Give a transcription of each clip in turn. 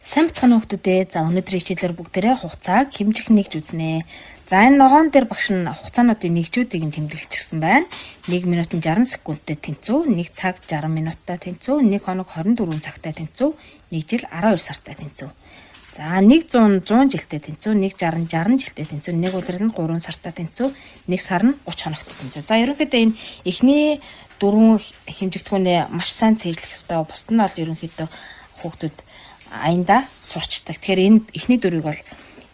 Сайн бацхан хүүхдүүдээ. За, өнөөдрийн хичээлээр бүгдээрээ хугацааг хэмжих нэгж үзнэ. За, энэ ногоон дээр багш нь хугацаануудын нэгжүүдийг нь тэмдэглэчихсэн байна. 1 минут нь 60 секундтэй тэнцүү, 1 цаг 60 минуттай тэнцүү, 1 хоног 24 цагтай тэнцүү, 1 жил 12 сартай тэнцүү. За, 100 100 жилтэй тэнцүү, 160 60 жилтэй тэнцүү, 1 улирал нь 3 сартай тэнцүү, 1 сар нь 30 хоногтой тэнцүү. За, ерөнхийдөө энэ эхний дөрвөн хэмжигдэхүүнээ маш сайн цээжлэх ёстой. Бусд нь бол ерөнхийдөө хүүхдүүд аяндаа сурчдаг. Тэгэхээр энэ эхний дөрвийг бол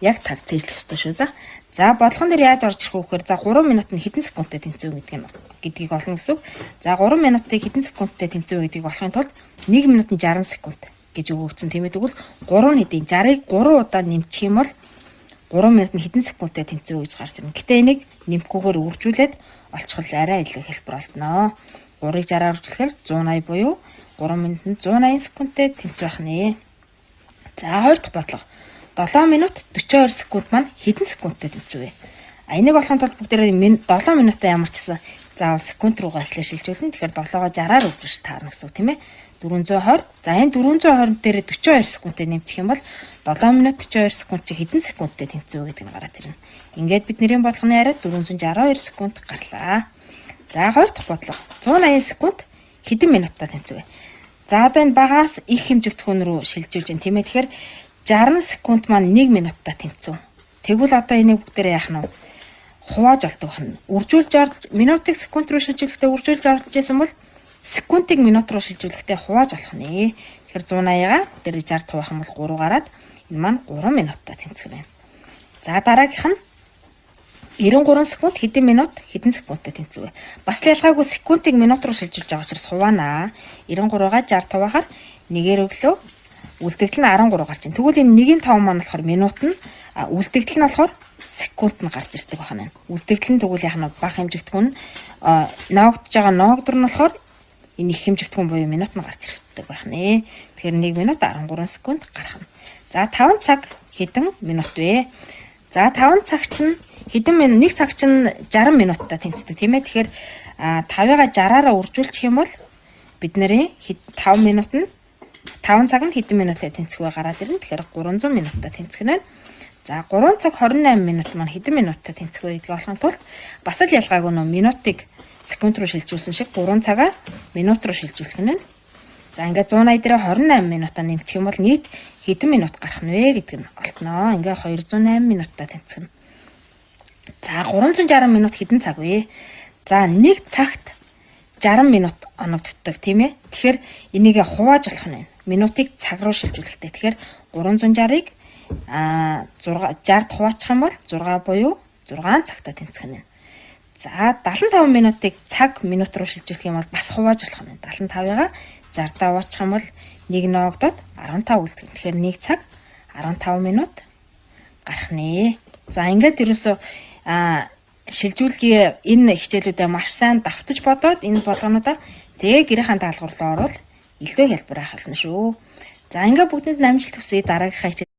яг таг цээжлэх ёстой шүү. За. За, бодлогон дээр яаж орж ирэх вэ гэхээр, за, 3 минут нь хэдэн секундтэй тэнцүү гэдгийг олно гэсэн үг. За, 3 минутыг хэдэн секундтэй тэнцүү гэдгийг олохын тулд 1 минут нь 60 секунд гэж өгөгдсөн. Тийм ээ, тэгвэл 3 хэдийн 60-ыг 3 удаа нэмчих юм бол 3 минут нь хэдэн секундтэй тэнцүү гэж гарч ирнэ. Гэтэ энийг нэмэхгүйгээр үржүүлээд олчихвол арай илүү хэлбэр олдноо. 3-ыг 60-аар үржүүлэхээр 180 буюу 3 минутанд 180 секундтэй тэнцүү байх нэ. За, хоёр дахь бодлого. 7 минут 42 секунд маань хэдэн секундтэй тэнцүү вэ? А, энийг олохын тулд бүгдээрээ 7 минутаа ямар ч гэсэн заавал секунд руугаа эхлээ шилжүүлнэ. Тэгэхээр 7-оо 60-аар үржүүлж таарна гэсэн үг, тийм ээ. 420. За, энэ 420 дээр 42 секундтэй нэмчих юм бол 7 минут 42 секунд чи хэдэн секундтэй тэнцүү гэдэг нь гараад ирнэ. Ингээд бидний бодлогын яриад 462 секунд гарлаа. За, хоёр дахь бодлого. 180 секунд хэдэн минуттай тэнцүү вэ? За, одоо энэ багаас их хэмжигдэхүүн рүү шилжүүлж байна, тийм ээ. Тэгэхээр 60 секунд маань 1 минуттай тэнцүү. Тэгвэл одоо энийг бүгдээрээ яах нь вэ? Хувааж олдог байна. Үржүүлж орлож, минутыг секунд руу шилжүүлэхдээ үржүүлж орлож байсан бол секундыг минут руу шилжүүлэхдээ хувааж олох нэ. Тэгэхээр 180-аа бүгдээрээ 60 хуваах юм бол 3 гараад энэ маань 3 минуттай тэнцэх байна. За, дараагийнх нь 93 секунд хэдэн минут хэдэн секундтэй тэнцүү вэ? Бас л ялгаагүй секундыг минут руу шилжүүлж байгаа учраас хуваанаа. 93-аа 60 хуваахаар нэгээр өглөө, үлдэгдэл нь 13 гарч байна. Тэгвэл энэ 1-ийн 5 маань болохоор минут нь, үлдэгдэл нь болохоор секунд нь гарч ирдэг байна. Үлдэгдэл нь тэгвэл яг нь бага хэмжигдэхүүн нь, ноогдож байгаа ноогдор нь болохоор энэ их хэмжигдэхүүн буюу минут нь гарч ирдэг байх нэ. Тэгэхээр 1 минут 13 секунд гарах нь. За, 5 цаг хэдэн минут вэ? За, 5 цаг чинь хэдэн минут, 1 цаг чинь 60 минуттай тэнцдэг, тийм ээ. Тэгэхээр 5-ыгаа 60-аараа үржүүлчих юм бол бид нарын 5 минут нь 5 цаг нь хэдэн минуттай тэнцэх вэ гараад ирнэ. Тэгэхээр 300 минуттай тэнцэх нь. За, 3 цаг 28 минут маань хэдэн минуттай тэнцэх вэ гэдгийг олохын тулд бас л ялгаагүй нөө минутыг секунд руу шилжүүлсэн шиг 3 цагаа минут руу шилжүүлэх нь. За, ингээд 180 дээр 28 минутаа нэмчих юм бол нийт хэдэн минут гарах нь вэ гэдг нь олдноо. Ингээ 208 минуттай тэнцэх нь. За, 360 минут хэдэн цаг вэ? За, нэг цагт 60 минут оногддог, тийм ээ. Тэгэхээр энийг хувааж болох нь байна. Минутыг цаг руу шилжүүлэхтэй. Тэгэхээр 360-ыг 6 60-д хуваачих юм бол 6 буюу 6 цагта тэнцэх нь. За, 75 минутыг цаг минут руу шилжүүлэх юм бол бас хувааж болох нь. 75-ыгаа 60-даа хуваачих юм бол нэг ноогдоод 15 үлдэх. Тэгэхээр 1 цаг 15 минут гарах нэ. За, ингээд ерөөсөө шилжүүлгийн энэ хичээлүүдээ маш сайн давтаж бодоод энэ болгонуудаа тэгээ гэрийнхэн даалгавар руу орвол илүү хялбар байх болно шүү. За, ингээд бүгдэнд амжилт хүсье. Дараагийнхаа хичээл